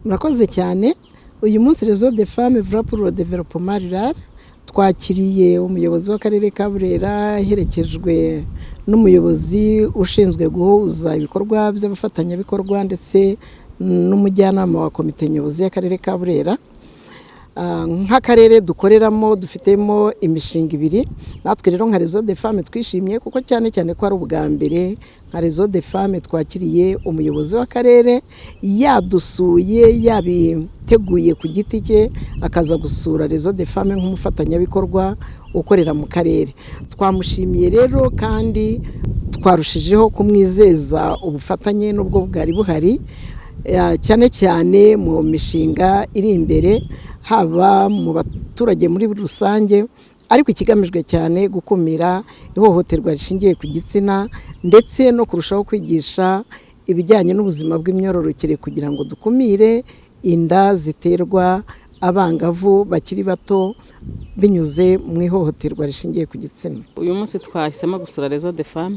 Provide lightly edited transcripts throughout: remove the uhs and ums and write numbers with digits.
Murakoze cyane. Uyu munsi Réseau des Femmes Voix pour le Développement Rural twakiriye umuyobozi w'akarere ka Burera, aherekejwe n'umuyobozi ushinzwe guhuza ibikorwa by'abafatanyabikorwa ndetse n'umujyanama wa komite nyobozi y'akarere ka Burera. Nk'akarere dukoreramo dufitemo imishinga ibiri. Natwe rero nka Réseau des Femmes twishimye, kuko cyane cyane ko ari ubwa mbere nka Réseau des Femmes twakiriye umuyobozi w'akarere yadusuye, yabiteguye ku giti cye, akaza gusura Réseau des Femmes nk'umufatanyabikorwa ukorera mu karere. Twamushimiye rero kandi twarushijeho kumwizeza ubufatanye n'ubwo bwari buhari, cyane cyane mu mishinga iri imbere, haba mu baturage muri rusange, ariko ikigamijwe cyane gukumira ihohoterwa rishingiye ku gitsina ndetse no kurushaho kwigisha ibijyanye n'ubuzima bw'imyororokere, kugira ngo dukumire inda ziterwa abangavu bakiri bato binyuze mu ihohoterwa rishingiye ku gitsina. Uyu munsi twahisemo gusura Réseau des Femmes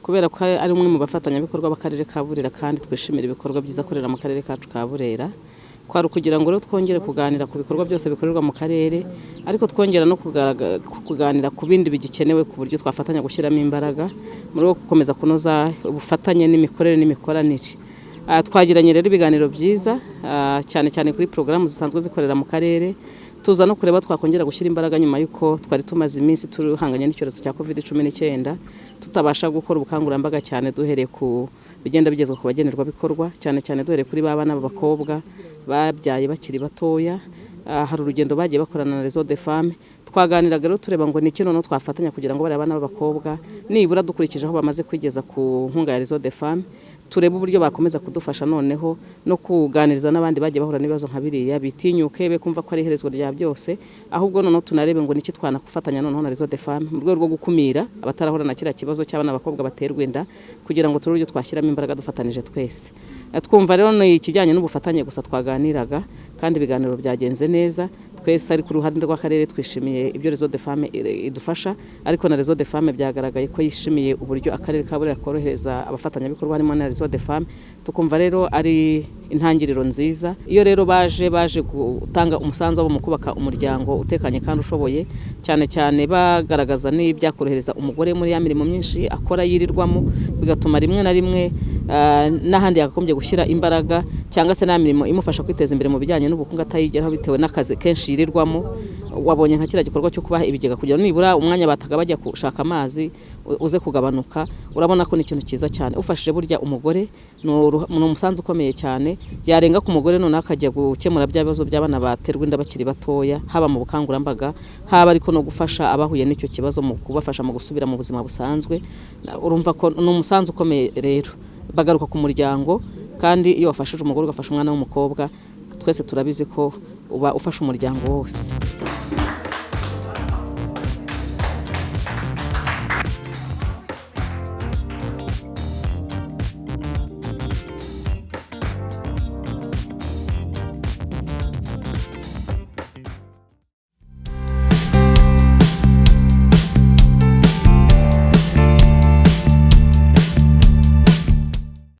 kubera ko ari umwe mu bafatanyabikorwa b'akarere ka Burera, kandi twishimira ibikorwa byiza akorera mu karere kacu ka Burera. Kwari ukugira ngo rero twongere kuganira ku bikorwa byose bikorerwa mu karere, ariko twongera no kuganira ku bindi bigikenewe, ku buryo twafatanya gushyiramo imbaraga mu rwego rwo gukomeza kunoza ubufatanye n'imikorere n'imikoranire. Twagiranye rero ibiganiro byiza, cyane cyane kuri porogaramu zisanzwe zikorera mu karere, tuza no kureba twakongera gushyira imbaraga nyuma y'uko twari tumaze iminsi tuhanganye n'icyorezo cya Covid-19, tutabasha gukora ubukangurambaga cyane duhereye ku bigenda bigezwa ku bagenerwabikorwa, cyane cyane duhereye kuri ba bana b'abakobwa babyaye bakiri batoya. Hari urugendo bagiye bakorana na Réseau des Femmes. Twaganiraga rero tureba ngo ni iki noneho twafatanya kugira ngo bariya bana b'abakobwa, nibura dukurikije aho bamaze kwigeza ku nkunga ya Réseau des Femmes, turebe uburyo bakomeza kudufasha, noneho no kuganiriza n'abandi bagiye bahura n'ibibazo nka biriya, bitinyuke, be kumva ko ari iherezo rya byose, ahubwo noneho tunarebe ngo niki twanagufatanya noneho na Réseau des Femmes mu rwego rwo gukumira abatarahura na kiriya kibazo cy'abana b'abakobwa baterwa inda, kugira ngo turebe uburyo twashyiramo imbaraga dufatanije twese. Twumva rero ni ikijyanye n'ubufatanye gusa twaganiraga, kandi ibiganiro byagenze neza. Twese ari ku ruhande rw'akarere twishimiye ibyo Réseau des Femmes idufasha, ariko na Réseau des Femmes byagaragaye ko yishimiye uburyo akarere ka Burera korohereza abafatanyabikorwa, harimo na Réseau des Femmes. Tukumva rero ari intangiriro nziza. Iyo rero baje gutanga umusanzu wabo mu kubaka umuryango utekanye kandi ushoboye, cyane cyane bagaragaza n'ibyakorohereza umugore muri ya mirimo myinshi akora yirirwamo, bigatuma rimwe na rimwe n'ahandi yakagombye gushyira imbaraga, cyangwa se nta mirimo imufasha kwiteza imbere mu bijyanye n'ubukungu atayigeraho bitewe n'akazi kenshi yirirwamo. Wabonye nka kiriya gikorwa cyo kubaha ibigega kugira ngo nibura umwanya bataga bajya gushaka amazi uze kugabanuka. Urabona ko ni ikintu cyiza cyane. Ufashije burya umugore ni umusanzu ukomeye cyane. Yarenga ku mugore noneho akajya gukemura bya bibazo by'abana baterwa inda bakiri batoya, haba mu bukangurambaga, haba ariko no gufasha abahuye n'icyo kibazo mu kubafasha mu gusubira mu buzima busanzwe. Urumva ko ni umusanzu ukomeye. Rero bagaruka ku muryango, kandi iyo wafashije umugore, ugafasha umwana w'umukobwa, twese turabizi ko uba ufasha umuryango wose.